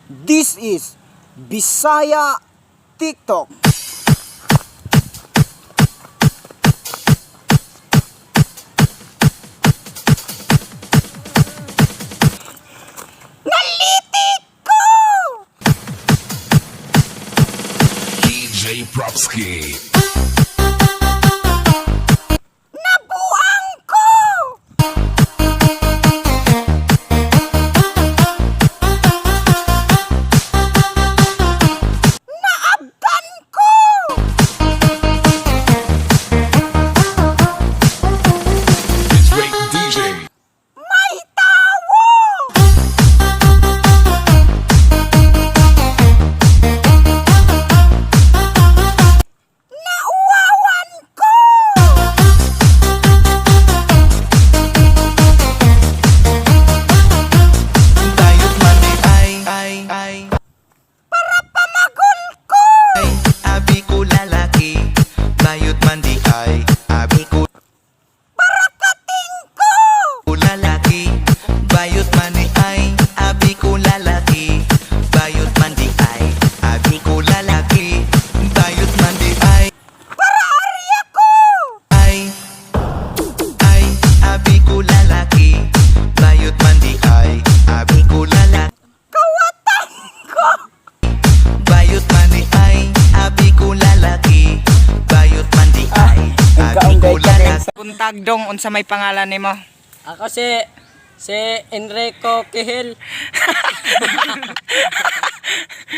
This is Bisaya TikTok. Nalitik ko! DJ Propsky. Nabuang ko! Naabdan ko! Bitrate DJ. May tawo! Nauwawan ko! Bayot man di ay ay ay. Para pamagol ko! Ay, abi ko lalaki. Bayot man di ay, abi ko Para kating ko! lalaki. Bayot man di ay, abi ko lalaki. Bayot man di ay, abi ko lalaki. Bayot man di ay. Para arya ko! Ay, ay, abi ko lalaki. Bayot man di ay, abi ko lalaki. Kawatan ko! Bayot man di ay, abi ko lalaki. Bayot man di ay, abi ko lalaki. Buntag dong, unsa may pangalan nimo? Ako si Enrico Kihil.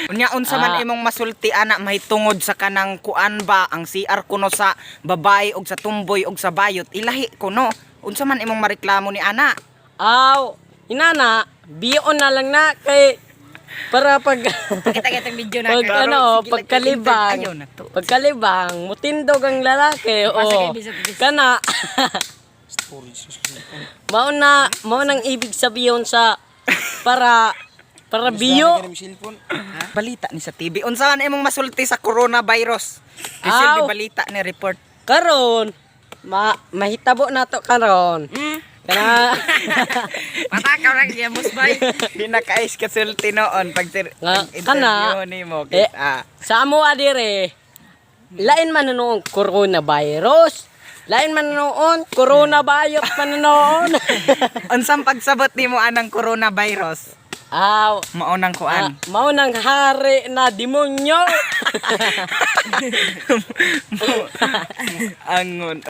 Unya unsa man imong masulti ana mahitungod sa kanang kuan ba ang CR kuno sa babae og sa tumboy og sa bayot, ilahi kuno. Unsa man imong mareklamo ni ana? Aw, inana, bion na lang na kay para pag Kita kitang video na. pag ano, sige, pagkalibang, ayaw na to. pagkalibang, mutindog ang lalaki o kana. Mao na, mao nang ibig sabihin sa para para biyo. Balita ni sa TV. Unsa man imong masulti sa coronavirus? Kasi Aw. balita ni report. Karon, mahitabo na to karon. Kana Patakaw lang siya, boss bay. Di na kais kasulti noon pag sir, Nga, pag interview kana, nimo eh, kita. sa amo adire, lain man na noon coronavirus. Lain man na noon, coronavirus man na noon. Unsang pagsabot nimo anang coronavirus? Aw, Mao nang kuan. mao nang hari na demonyo. Angon.